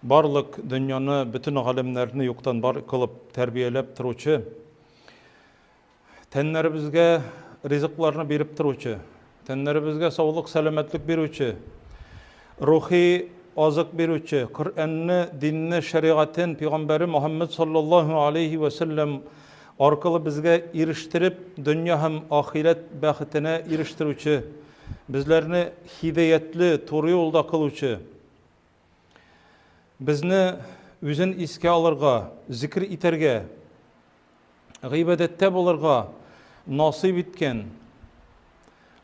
Барлык дөньяны, бөтен галәмнәрне юктан бар кылып тәрбияләп торучы, тәннәребезгә ризыкларны биреп торучы, тәннәребезгә саулык, сәламәтлек бирүче, рухи азык бирүче, Коръәнне, динне, шәригатен пәйгамбәре Мухаммед саллаллаһу алейхи ва сәлләм аркылы безгә ирештереп, дөнья һәм ахирәт бәхетенә ирештерүче, безләрне һидаятле, туры юлда кылучы, Безне үзен искә алырга, зикр итәргә, гыйбадәттә булырга насыйп иткән,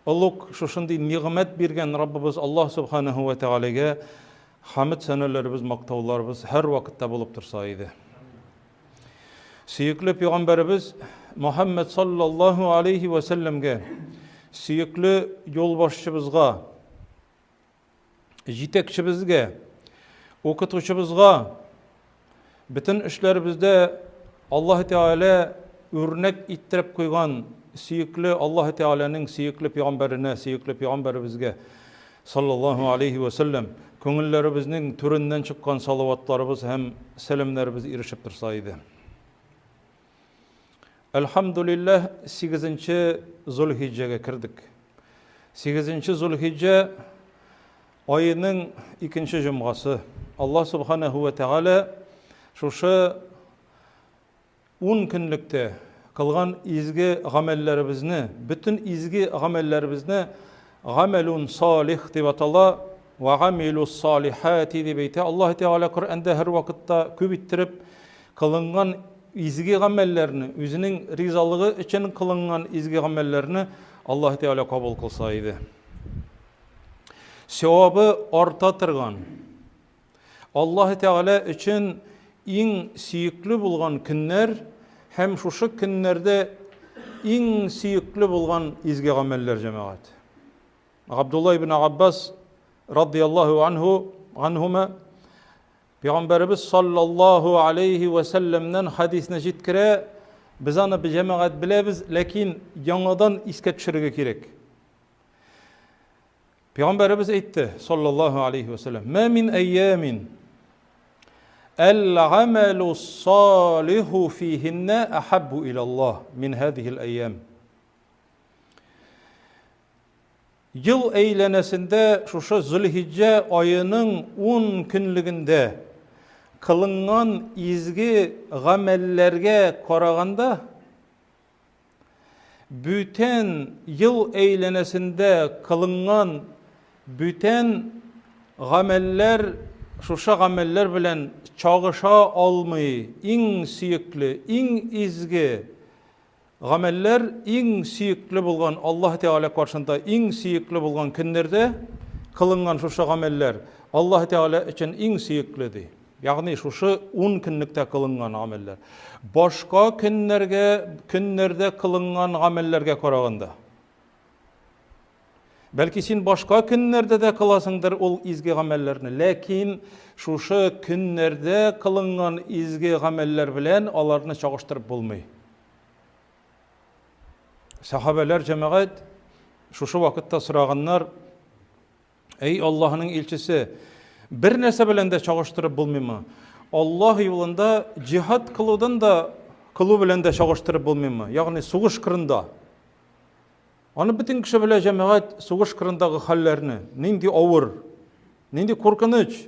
олуг шушындый нигъмәт биргән Раббыбыз Аллаһ Субханаһу ва Тәгаләгә хәмд сәнәләребез, мактауларыбыз һәр вакытта булып торса иде. Сөекле пәйгамбәребез Мухаммад саллаллаһу алейхи ва сәлләмгә, сөекле юлбашчыбызга, җитәкчебезгә, укытучыбызга бөтен эшләребездә Аллаһ Тәгалә үрнәк иттереп куйган сөекле Аллаһ Тәгаләнең сөекле пәйгамбәренә, сөекле пәйгамбәребезгә саллаллаһу алейхи ва сәлләм күңелләребезнең түреннән чыккан салаватларыбыз һәм сәламнәребез ирешеп торса иде. Әлхәмдүлилләһ, сигезенче Зулхиҗҗәгә кердек. Сигезенче Зулхиҗҗә аеның икенче җомгасы. Аллаһ Субханаһу ва Тәгалә шушы ун көнлектә кылган изге гамәлләребезне, бөтен изге гамәлләребезне гамәлун салих дип атала, ва гамилус салихати дип әйтә. Аллаһ Тәгалә Коръәндә һәрвакытта күп иттереп Кылынган изге гамәлләрне, үзенең ризалыгы өчен кылынган изге гамәлләрне Аллаһ Тәгалә кабул кылса иде. Савабы арта торган, Аллаһ Тәгалә өчен иң сөекле булган көннәр һәм шушы көннәрдә иң сөекле булган изге гамәлләр җәмәгать. Габдулла ибн Аббас радияллаһу анһу анһума Пәйгамбәребез саллаллаһу алейхи вә сәлләмнән хәдисне җиткерә, без аны җәмәгать беләбез, ләкин яңадан искә төшерергә кирәк. Пәйгамбәребез әйтте, саллаллаһу алейхи вә сәлләм, "Ма мин әйямин әл-гамалу салиху фихинна ахаббу илаллаһ мин һадихил әйям." Ел әйләнәсендә шушы Зөлхиҗҗә аеның ун көнлегендә кылынган изге гамәлләргә караганда, бүтән ел әйләнәсендә кылынган бүтән гамәлләр шушы гамәлләр белән чагыша алмый, иң сөекле, иң изге Гамәлләр иң сөекле булган Аллаһ Тәгалә каршында иң сөекле булган көннәрдә кылынган шушы гамәлләр Аллаһ Тәгалә өчен иң сөекле ди. Ягъни шушы 10 көнлектә кылынган гамәлләр. Башка көннәргә, көннәрдә кылынган гамәлләргә караганда. Бәлки син башка көннәрдә дә кыласыңдыр ул изге гамәлләрне, ләкин шушы көннәрдә кылынган изге гамәлләр белән аларны чагыштырып булмый. Сахабәләр җәмәгать шушы вакытта сораганнар, Әй Аллаһының илчесе, бер нәрсә белән дә чагыштырып булмыймы? Аллаһ юлында җиһад кылудан да кылу белән дә чагыштырып булмыймы? Ягъни сугыш кырында. Аны бөтен кеше белә җәмәгать сугыш кырындагы хәлләрне, нинди авыр, нинди куркыныч.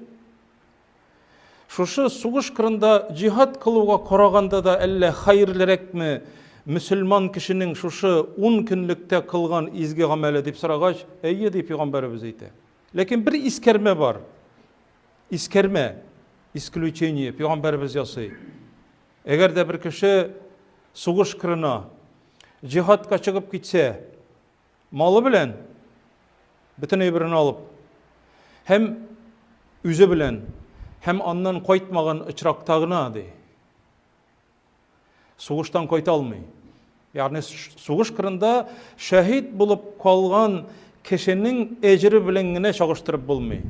Шушы сугыш кырында җиһад кылуга караганда да әллә хәерлерәкме мөселман кешенең шушы ун көнлектә кылган изге гамәле дип сорагач, әйе ди пәйгамбәребез әйтә. Ләкин бер искәрмә бар. Искәрмә, исключение пәйгамбәребез ясый. Әгәр дә бер кеше сугыш кырына, җиһадка чыгып китсә, малы белән, бөтен әйберен алып, һәм үзе белән, һәм аннан кайтмаган очракта гына, ди, сугыштан кайта алмый. Ягъни сугыш кырында шәһид булып калган кешенең әҗере белән генә чагыштырып булмый.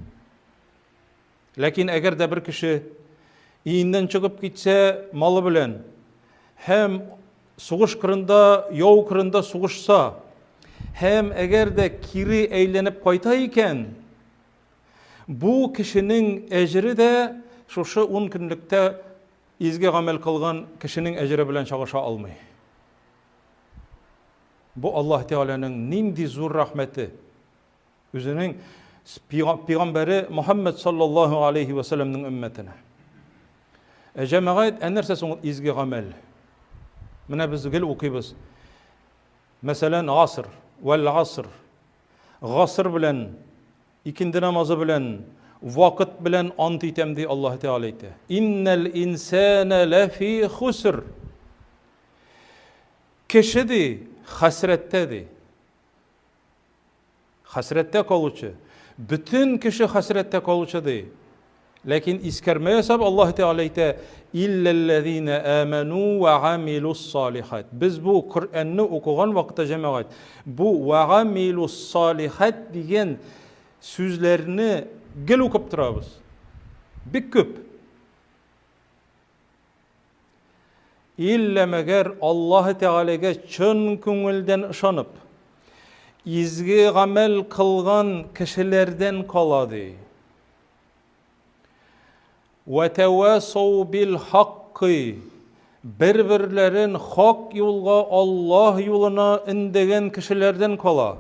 Ләкин әгәр дә бер кеше өеннән чыгып китсә малы белән һәм сугыш кырында, яу кырында сугышса, һәм әгәр дә кире әйләнеп кайта икән, бу кешенең әҗере дә шушы ун көнлектә изге гамәл кылган кешенең әҗере белән чагыша алмый. Бу Аллаһ Тәгаләнең нинди зур рәхмәте. Үзенең пигамбәре Мухаммад саллаллаһу алейхи ва сәлламнең өммәтенә. Ә җәмәгать, ә нәрсә соң ул изге гамәл? Менә без гел укыйбыз. Мәсәлән, гаср, вәл гаср. Гаср белән, икенде намазы белән, вакыт белән ант итәм ди Аллаһ Тәгалә әйтә. Иннәл инсана ләфи хуср. Кеше ди, хәсрәттә ди. Хәсрәттә калучы. Бөтен кеше хәсрәттә калучы ди. Ләкин искәрмә ясап Аллаһ Тәгалә әйтә, Илләлләзина аману ва амилус салихат. Без бу Коръәнне укыган вакытта җәмәгать, бу ва амилус салихат дигән сүзләрне гел укып торабыз. Бик күп. Иллә мәгәр Аллаһы Тәгаләгә чын күңелдән ышанып, изге гамәл кылган кешеләрдән кала, ди. Вә тәвасау бил хаккы бер-берләрен хак юлга Аллаһ юлына өндәгән кешеләрдән кала.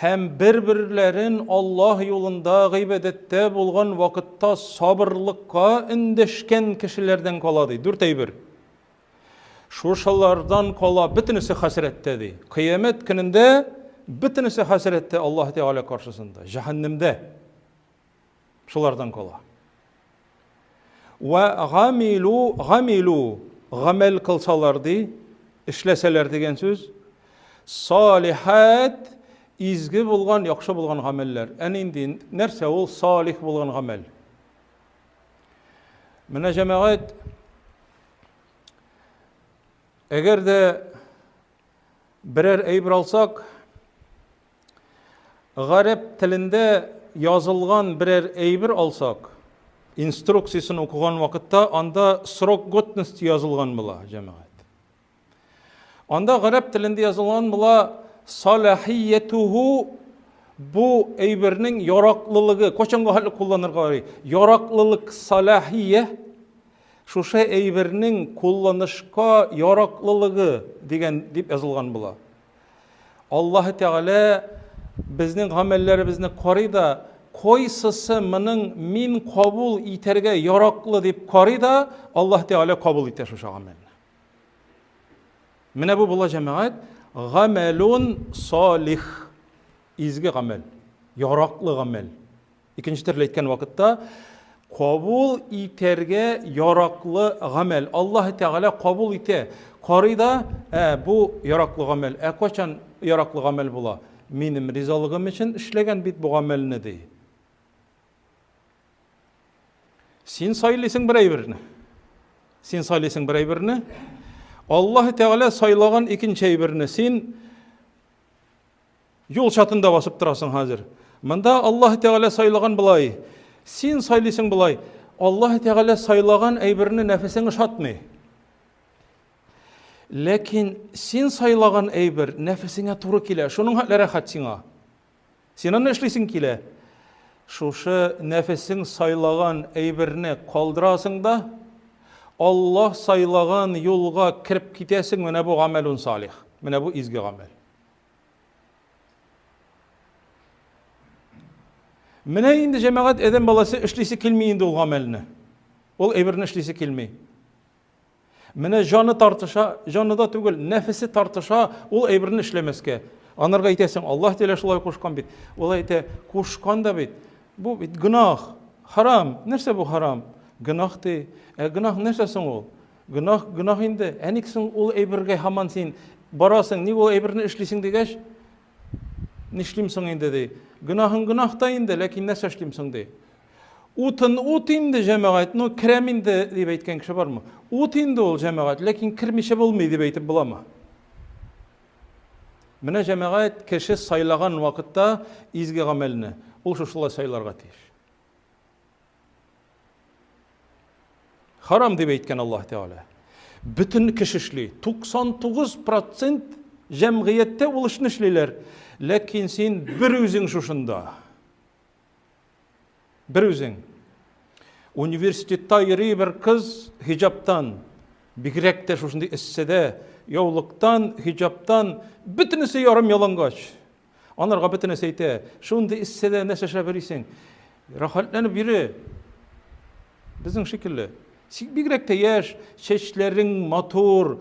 Һәм бер-берләрен Аллаһ юлында гыйбадәттә булган вакытта сабырлыкка эндәшкән кешеләрдән кала ди. Дүрт әйбер. Шушылардан кала бөтенесе хәсрәттә ди. Кыямәт көнендә бөтенесе хәсрәттә Аллаһ Тәгалә каршысында, җәһәннәмдә. Шулардан кала. Вә гамилу, гамилу, гамәл кылсалар ди, эшләсәләр дигән сүз. Салихат, изге булган, яхшы булган гамәлләр. Ә нинди, нәрсә ул салих булган гамәл? Менә җәмәгать, әгәр дә берәр әйбер алсак, Гарәп телендә язылган берәр әйбер алсак, инструкциясен укыган вакытта анда срок годности язылган була, җәмәгать. Анда гарәп телендә язылган була салахиятуху бу әйбернең яраклылыгы, кайчанга хәтле кулланырга ярый? Яраклылык салахия шушы әйбернең кулланышка яраклылыгы дигән дип язылган була. Аллаһы Тәгалә безнең гамәлләребезне карый да, кайсысы моның мин кабул итәргә яраклы дип карый да, Аллаһ Тәгалә кабул итә шушы гамәлне. Менә бу була җәмәгать, гамәлун салих, изге гамәл, яраклы гамәл. Икенче төрле әйткән вакытта, кабул итәргә яраклы гамәл. Аллаһ Тәгалә кабул итә. Карый да, ә, бу яраклы гамәл. Ә кайчан яраклы гамәл була? Минем ризалыгым өчен эшләгән бит бу гамәлне, ди. Син сайлыйсың бер әйберне. Син сайлыйсың бер әйберне. Аллаһ Тәгалә сайлаган икенче әйберне. Син Юл чатында басып торасың хәзер. Монда Аллаһ Тәгалә сайлаган болай. Син сайлыйсың болай. Аллаһ Тәгалә сайлаган әйберне нәфесең ошатмый. Ләкин син сайлаган әйбер нәфесеңә туры килә. Шуның хәтле рәхәт сиңа. Син аны эшлисең килә. Шушы нәфесең сайлаган әйберне калдырасың да, Аллаһ сайлаган юлга кереп китәсең, менә бу гамәлун салих. Менә бу изге гамәл. Менә инде җәмәгать адәм баласы эшлисе килми инде ул гамәлне. Ул әйберне эшлисе килми. Менә җаны тартыша, җаны да түгел, нәфесе тартыша ул әйберне эшләмәскә. Анарга әйтәсең, Аллаһ Тәгалә шулай кушкан бит. Ул әйтә, кушкан да бит. Бу бит гөнаһ, харам. Нәрсә бу харам? Гөнаһ ди. Ә гөнаһ нәрсә соң ул? Гөнаһ, гөнаһ инде. Ә ник соң ул әйбергә һаман син барасың, ник ул әйберне эшлисең дигәч, нишлим соң инде ди. Гөнаһың гөнаһ та инде, ләкин нәрсә эшлим соң ди. Утын ут инде, җәмәгать, ну керәм инде дип әйткән кеше бармы? Ут инде ул, җәмәгать, ләкин кермичә булмый дип әйтеп буламы? Менә җәмәгать кеше сайлаган вакытта изге гамәлне, ул шушылай сайларга тиеш. Харам дип әйткән Аллаһ Тәгалә. Бөтен кеше эшли. 99% җәмгыятьтә ул эшне эшлиләр. Ләкин син бер үзең шушында. Бер үзең. Университетта йөри бер кыз хиҗаптан, бигрәк тә шушындый эсседә, яулыктан, хиҗаптан, бөтенесе ярым ялангач. Анарга бөтенесе әйтә, шундый эсседә нәрсә эшләп йөрисең? Рәхәтләнеп йөре. Безнең шикелле. Син бигрәк тә яшь, чәчләрең матур,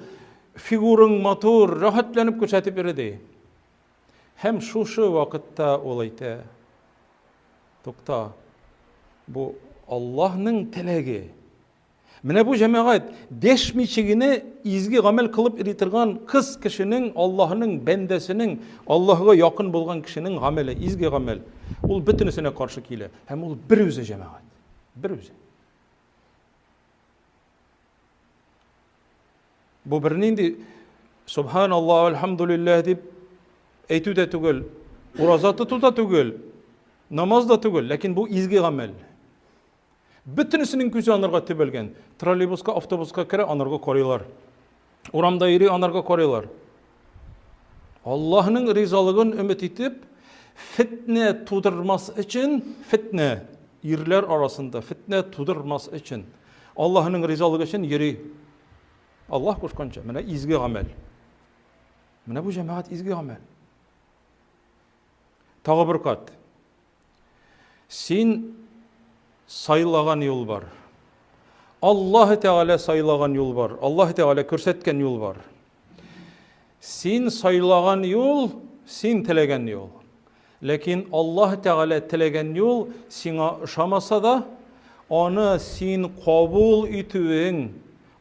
фигураң матур, рәхәтләнеп күрсәтеп йөре ди. Һәм шушы вакытта ул әйтә, тукта, бу Аллаһның теләге. Менә бу җәмәгать дәшмичә генә изге гамәл кылып йөри торган кыз кешенең, Аллаһның бәндәсенең, Аллаһыга якын булган кешенең гамәле, изге гамәл. Ул бөтенесенә каршы килә. Һәм ул бер үзе җәмәгать. Бер үзе. Бу бернинди субханаллах, альхамдулиллах дип әйтү дә түгел, ураза тоту да түгел, намаз да түгел, ләкин бу изге гамәл. Бөтенесенең күзе анарга төбәлгән. Троллейбуска, автобуска керә, анарга карыйлар. Урамда йөри, анарга карыйлар. Аллаһның ризалыгын өмет итеп, фитнә тудырмас өчен, фитнә ирләр арасында фитнә тудырмас өчен, Аллаһның ризалыгы өчен йөри. Аллаһ кушканча, менә изге гамәл. Менә бу җәмәгать изге гамәл. Тагы бер кат. Син сайлаган юл бар. Аллаһ Тәгалә сайлаган юл бар. Аллаһ Тәгалә күрсәткән юл бар. Син сайлаган юл, син теләгән юл. Ләкин Аллаһ Тәгалә теләгән юл сиңа ошамаса да, аны син кабул итүең,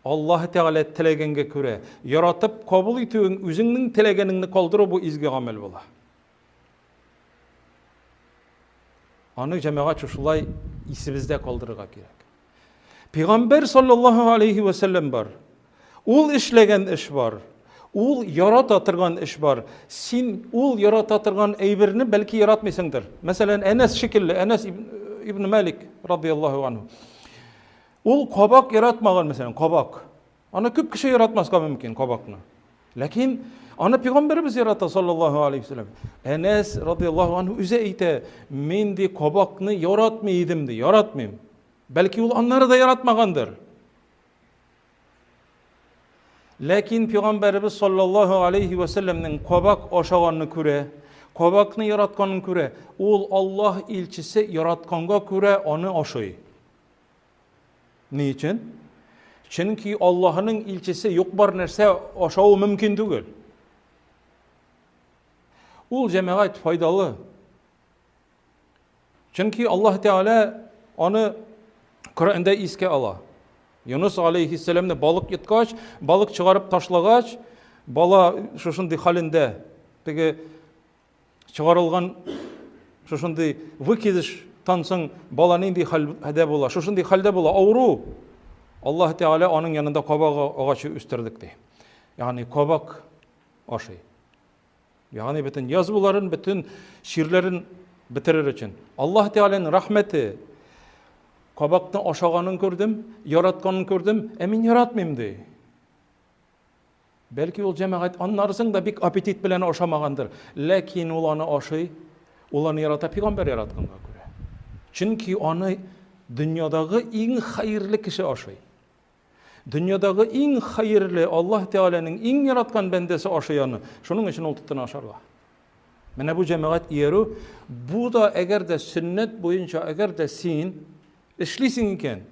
Аллаһ Тәгалә теләгәнгә күрә, яратып кабул итүең, үзеңнең теләгәнеңне калдыру бу изге гамәл була. Аны җәмәгать шушылай исебездә калдырырга кирәк. Пәйгамбәр саллаллаһу алейхи ва сәлләм бар. Ул эшләгән эш бар. Ул ярата торган эш бар. Син ул ярата торган әйберне бәлки яратмыйсыңдыр. Мәсәлән, Әнәс шикелле, Әнәс ибн Малик радияллаһу анһу. Ул кабак яратмаган, мәсәлән, кабак. Аны күп кеше яратмаска мөмкин кабакны. Ләкин аны пәйгамбәребез ярата саллаллаһу алейхи вәсәлләм. Әнәс радияллаһу анһу үзе әйтә, мин ди кабакны яратмый идем ди, яратмыйм. Бәлки ул аннары да яратмагандыр. Ләкин пәйгамбәребез саллаллаһу алейхи вәсәлләмнең кабак ашаганны күрә, кабакны яратканын күрә, ул Аллаһ илчесе яратканга күрә аны ашый. Ни өчен? Чөнки Аллаһының илчесе юк бар нәрсә ашавы мөмкин түгел. Ул җәмәгать файдалы. Чөнки Аллаһ Тәгалә аны Коръәндә искә ала. Юнус алейхиссәламне балык йоткач, балык чыгарып ташлагач, бала шушындый хәлендә теге Чыгарылган шушындый выкидыштан соң бала нинди хәлдә була? Шушындый хәлдә була, авыру. Аллаһ Тәгалә аның янында кабак агачы үстердек ди. Ягъни кабак ашый. Ягъни бөтен язваларын, бөтен чирләрен бетерер өчен. Аллаһ Тәгаләнең рәхмәте кабакны ашаганын күрдем, яратканын күрдем, ә мин яратмыйм ди. Бәлки ул җәмәгать аннарысын да бик аппетит белән ашамагандыр, ләкин ул аны ашый, ул аны ярата пәйгамбәр яратканга күрә. Чөнки аны дөньядагы иң хәерле кеше ашый. Дөньядагы иң хәерле Аллаһ Тәгаләнең иң яраткан бәндәсе ашый аны. Шуның өчен ул тотына ашарга. Менә бу җәмәгать иярү, бу да әгәр дә сөннәт буенча, әгәр дә син эшлисең икән,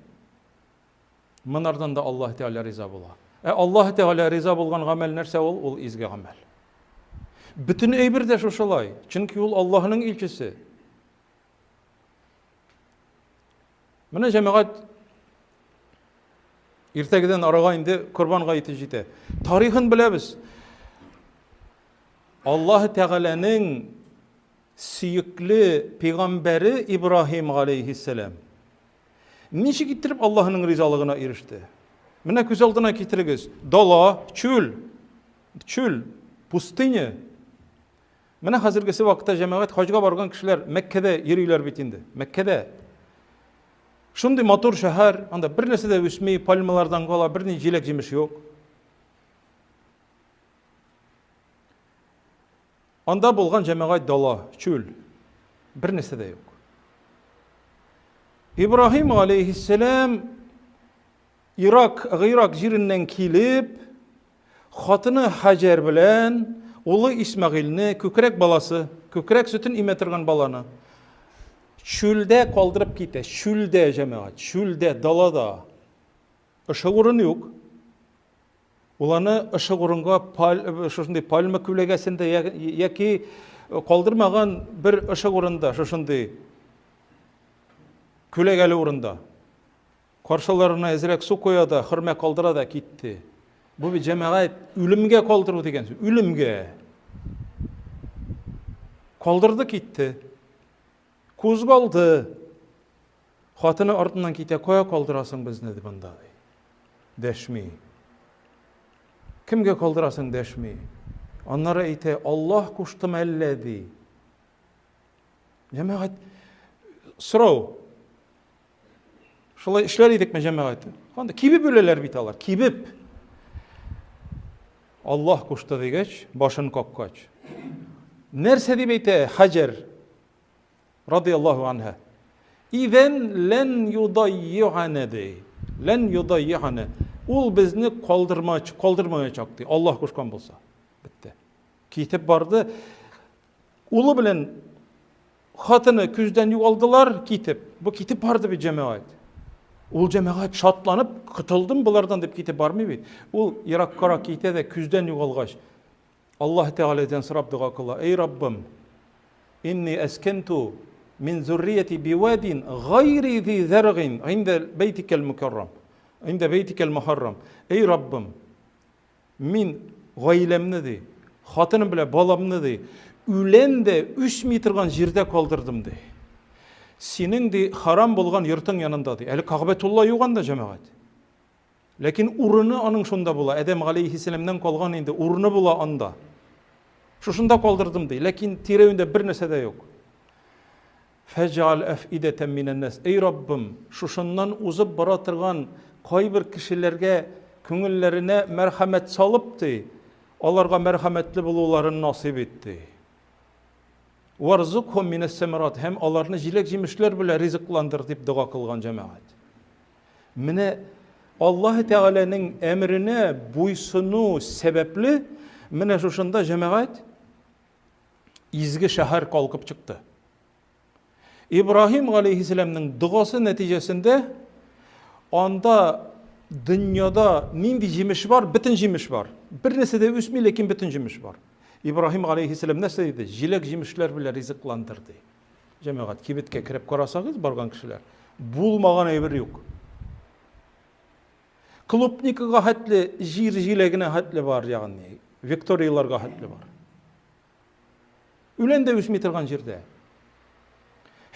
Монардан да Аллаһ Тәгалә риза була. Ә Аллаһ Тәгалә риза булган гамәл нәрсә ул? Ул изге гамәл. Бөтен әйбер дә шушылай, чөнки ул Аллаһның илчесе. Менә җәмәгать иртәгедән арага инде Корбан гаете җитә. Тарихын беләбез. Аллаһ Тәгаләнең сөекле пәйгамбәре Ибраһим галәйһиссәлам Ничек иттереп Аллаһының ризалыгына иреште? Менә күз алдына китерегез. Дала, чүл, чүл, пустыня. Менә хәзергесе вакытта җәмәгать хаҗга барган кешеләр Мәккәдә йөриләр бит инде. Мәккәдә. Шундый матур шәһәр, анда бер нәрсә дә үсми, пальмалардан кала берни җиләк-җимеш юк. Анда булган җәмәгать дала, чүл. Бер нәрсә дә юк. Ибраһим алейхиссәлам Ирак, Гыйрак җиреннән килеп, хатыны Хаҗәр белән улы Исмәгыйльне, күкрәк баласы, күкрәк сөтен имә торган баланы чүлдә калдырып китә. Чүлдә, җәмәгать, чүлдә, далада. Ышык урын юк. Ул аны ышык урынга паль, шушындый пальма күләгәсендә яки калдырмаган бер ышык урында, шушындый күләгәле урында. Каршыларына әзрәк су куя да, хөрмә калдыра да китте. Бу бит җәмәгать үлемгә калдыру дигән сүз. Үлемгә. Калдырды китте. Кузгалды. Хатыны артыннан китә, кая калдырасың безне дип анда ди. Дәшми. Кемгә калдырасың дәшми. Аннары әйтә, Аллаһ куштымы әллә ди. Җәмәгать сорау. Шулай эшләр идекме җәмәгать? Анда кибеп үләләр бит алар, кибеп. Аллаһ кушты дигәч, башын каккач. Нәрсә дип әйтә Хаҗәр радияллаһу анһа? Идән лән юдаййана ди. Лән юдаййана. Ул безне калдырмач, калдырмаячак ди. Аллаһ кушкан булса. Бетте. Китеп барды. Улы белән Хатыны күздән югалдылар, китеп. Бу китеп барды бит җәмәгать. Ул җәмәгать шатланып, котылдым болардан дип китеп бармый бит. Ул ераккарак китә дә күздән югалгач, Аллаһ Тәгаләдән сорап дога кыла. Эй Раббым, инни әскәнту мин зуррияти бивадин гайри зи заргин инда бәйтикәл мукаррам. Инда бәйтикәл мухаррам. Эй Раббым, Мин гаиләмне, ди, хатыным белән баламны, ди, үлән дә үсми торган җирдә калдырдым, ди. Синең, ди, харам булган йортың янында, ди. Әле Кәгъбәтулла юк анда, җәмәгать. Ләкин урыны аның шунда була. Адәм галәйһиссәламнән калган инде урыны була анда. Шушында калдырдым, ди. Ләкин тирә-юньдә бер нәрсә дә юк. Фәҗәл әфидәтән минән-нәс. Эй Раббым, шушыннан узып бара торган кайбер кешеләргә күңелләренә мәрхәмәт салып, ди, аларга мәрхәмәтле булуларын насыйп ит, ди. Варзукхум минәс-сәмәрат һәм аларны җиләк-җимешләр белән ризыкландыр, дип дога кылган җәмәгать. Менә Аллаһ Тәгаләнең әмеренә буйсыну сәбәпле, менә шушында җәмәгать изге шәһәр калкып чыкты. Ибраһим галәйһиссәламнең догасы нәтиҗәсендә анда дөньяда нинди җимеш бар, бөтен җимеш бар. Бер нәрсә дә үсми, ләкин бөтен җимеш бар. Ибраһим галәйһиссәлам нәрсә диде? Җиләк җимешләр белән ризыкландыр ди. Җәмәгать, кибеткә кереп карасагыз, барган кешеләр, булмаган әйбер юк. Клубникага хәтле, җир җиләгенә хәтле бар, ягъни викторияларга хәтле бар. Үлән дә үсми торган җирдә.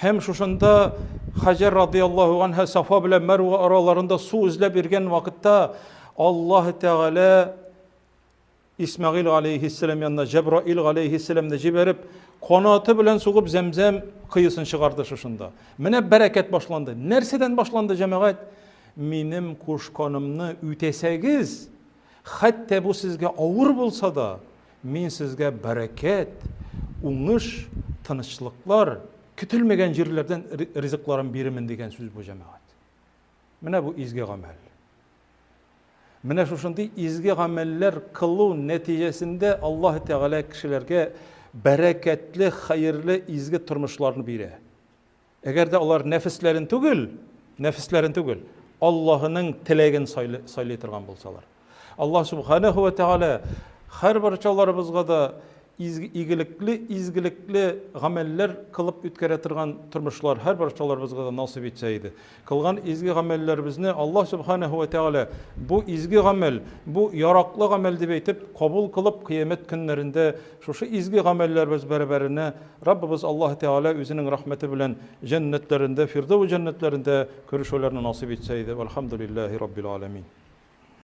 Һәм шушында Хаҗәр радияллаһу анһа Сафа белән Мәрва араларында су эзләп йөргән вакытта Аллаһ Тәгалә Исмәгыйль галәйһиссәлам янына Җәбраил галәйһиссәламны җибәреп, канаты белән сугып Зәмзәм коесын чыгарды шушында. Менә бәрәкәт башланды. Нәрсәдән башланды, җәмәгать? Минем кушканымны үтәсәгез, хәтта бу сезгә авыр булса да, мин сезгә бәрәкәт, уңыш, тынычлыклар, көтелмәгән җирләрдән ризыкларын бирермен дигән сүз бу, җәмәгать. Менә бу изге гамәл. Менә шушындый изге гамәлләр кылу нәтиҗәсендә Аллаһ Тәгалә кешеләргә бәрәкәтле, хәерле, изге тормышларны бирә. Әгәр дә алар нәфесләрен түгел, нәфесләрен түгел, Аллаһының теләген сайлый, сайлый торган булсалар. Аллаһ Субханаһу ва Тәгалә һәрбер чаларыбызга да игелекле, изгелекле гамәлләр кылып үткәрә торган тормышлар һәрбер чаларыбызга да насыйп итсә иде. Кылган изге гамәлләребезне Аллаһ Субханаһу ва Тәгалә бу изге гамәл, бу яраклы гамәл дип әйтеп, кабул кылып, кыямәт көннәрендә шушы изге гамәлләребез бәрабәренә Раббыбыз Аллаһ Тәгалә үзенең рәхмәте белән җәннәтләрендә, Фирдәүс җәннәтләрендә күрешүләрне насыйп итсә иде. Вәлхәмдүлилләһи раббил аләмин.